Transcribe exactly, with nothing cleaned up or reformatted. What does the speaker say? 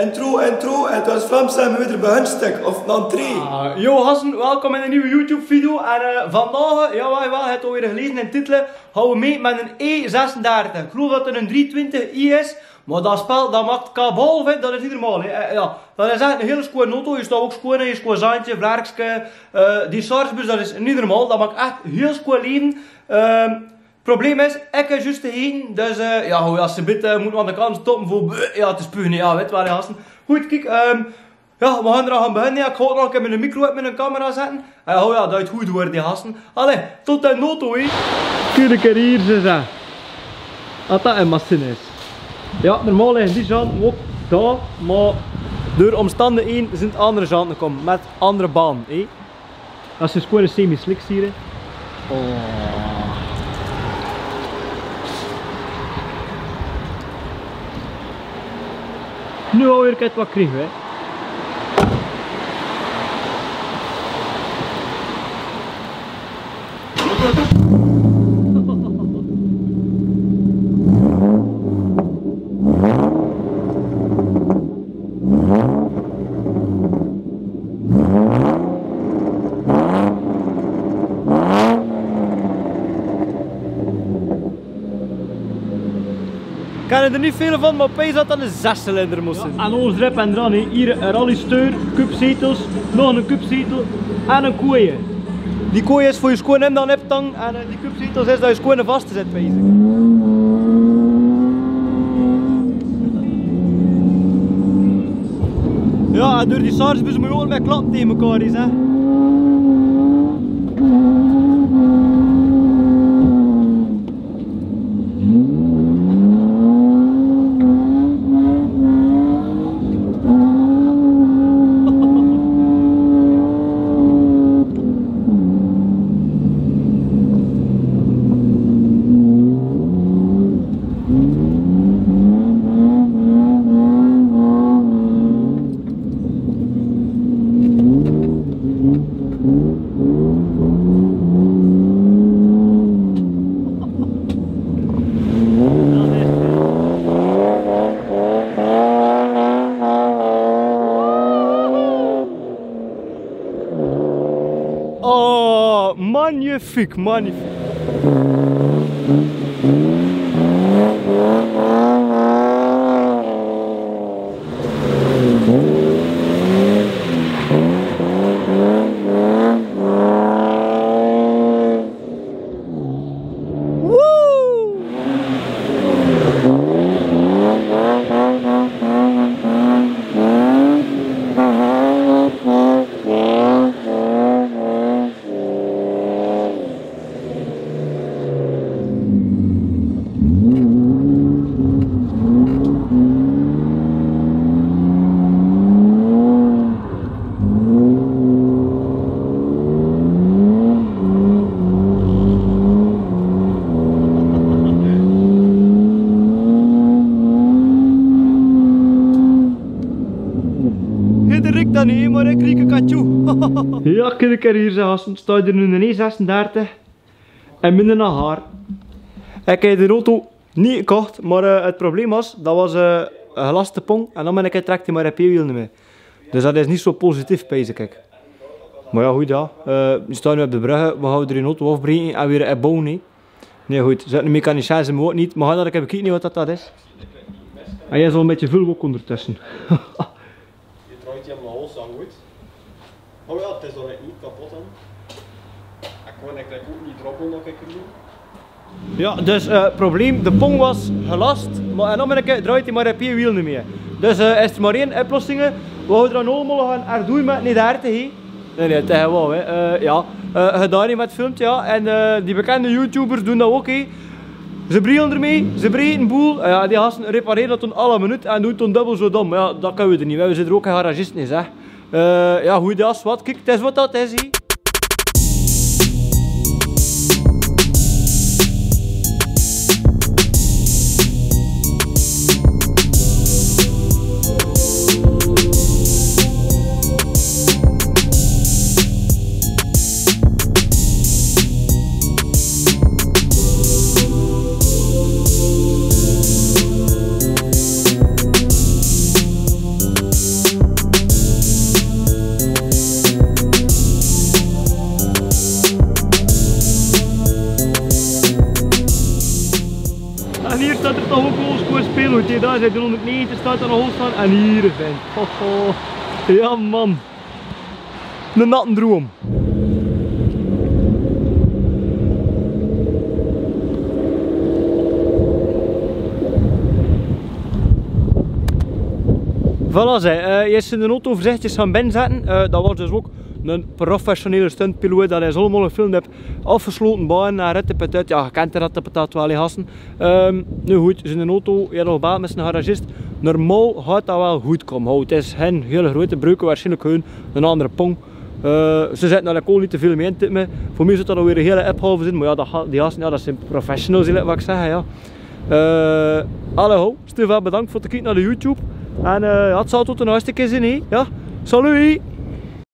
Intro, intro, en 't waas Vlaams en me weder begin stek, of dan trie. Ah, yo, gasten, welkom in 'n nuuj YouTube-video. En, eh, vandaag, ja, wie, wie, het alweer gelezen in de titel, gaon we mee met 'n E zesendertig. Ik geloof dat 't 'n driehonderdtwintig i is, maar dat spel, dat maakt kabaal, vind, dat is niet normaal, hè. Eh, ja, dat is echt 'n hiel schoon auto. Hie steit ok schoon, hie is schoon zaantje, vlerkske, eh, die Chargebus, dat is niet normaal. Dat maakt echt hiel schoon leven. Ehm, Probleem is, ik heb juist de heen, dus, eh, ja, hoe, as ze bitte, eh, moet aan de kant stoppen voor, ja, 't is puur niet, ja, weet wel, hè, gasten. Goed, kiek, ehm, ja, we gaan er aan beginnen. Ja, ik ga ook nog even een micro met een camera zetten. Eh, oh ja, dat is goed hoor, die gasten. Allee, tot de noto, hè. Kiek, kiek hie, ze zeen. Wat dat 'n machine is. Ja, normaal liggen die zand ook daar, maar door omstandigheden zijn andere zand gekomen, met andere baan, hè. Dat is gewoon 'n semi-slick hie, hè. Oh. Nu alweer kijkt wat kriegen we. Kan er niet veel van, maar opeens had dan een zescilinder moesten. Ja, en ons rep en dran, hè. Hier 'n rallysteur, cupzetels, nog 'n cupzetel en 'n kooi. Die kooi is voor je schoon hem dan hebt dan, en, eh, die cupzetels is dat je schoon vast te zetten, bezig. Ja, en door die Chargebus moet je ook met klap tegen elkaar is, hè. Oh, magnifique, magnifique. Hie de rik dan hie, maar ik riek 'n katjoe. Ja, kiek, kiek hie, ze gasten, steit d'r nu 'n E zesendertig. En minder nao haar. Ik heb de auto niet gekocht, maar, eh, het probleem was, dat was, eh, 'n gelaste pong. En dan bin ik, trek die maar op je wiel niet meer. Dus dat is niet zo positief, pijs ik. Maar ja, goed, ja. Eh, we staan nu op de brug, we gaan de auto afbreken en weer opbouwen, hè. Nee, goed, zet 'n mechanicien, ze me ook niet. Maar dat, ik heb, ik weet niet wat dat, dat is. En jij zal 'n bietje vul ook ondertussen. Je draait hem al zo goed. Oh ja, het is dan niet kapot dan. Ik kon eigenlijk ook niet droppen nog een keer doen. Ja, dus, eh, probleem, de pong was gelast, maar en dan ben ik, eh, draait hij maar op je wiel niet meer. Dus, eh, is er maar één oplossing. We houden dan allemaal gaan er doen met niet daar te heen. Nee, nee, het is wel, hè. Eh, ja. Eh, gedaan met filmpje, ja. En, eh, die bekende YouTubers doen dat ook, hè. Ze brillen ermee, ze breken een boel. Eh, ja, die gasten repareren dat dan alle minuut en doen dan dubbel zo dom. Maar ja, dat kunnen we er niet. We zijn er ook geen garagist, niet, zeg. Eh, ja, hoe dat is, wat. Kiek, het is wat dat is, hè. Ze doon 't neet, 't steit dao nog hoogstaan en hie vent. Ho, ho. Jao man. Eine natten droom. Voilà, ze, eh, is in d'n auto veurzichtig zeen binnezetten. Eh, dat waor dus ouch eine professionele stuntpiloot, dee is allemaol in film, haet aofgesloten baan, haet rattepataat, jao, kint rattepataat waal, hè, gasten. Ehm, noe good, zien auto, jao, nog baat mit zien garagist. Normaal haet dat waal good kome. Ho, 't is gein hiel groete breuk, waarschienlik gewoon eine andere pong. Eh, ze zaet noe, dao kóns te neet te väöl mieë in tippe. Veur mich zou dat dan weer eine hiel opgave zeen, mer jao, dat ha-, die gasten, jao, dat zien professionals, hè, wat ik zègk, jao. Eh, allee, ho, Stefan, bedank veur 't kieke nao de YouTube. En, eh, jao, 't zal tot de naaste kier zeen, hè. Jao, salut.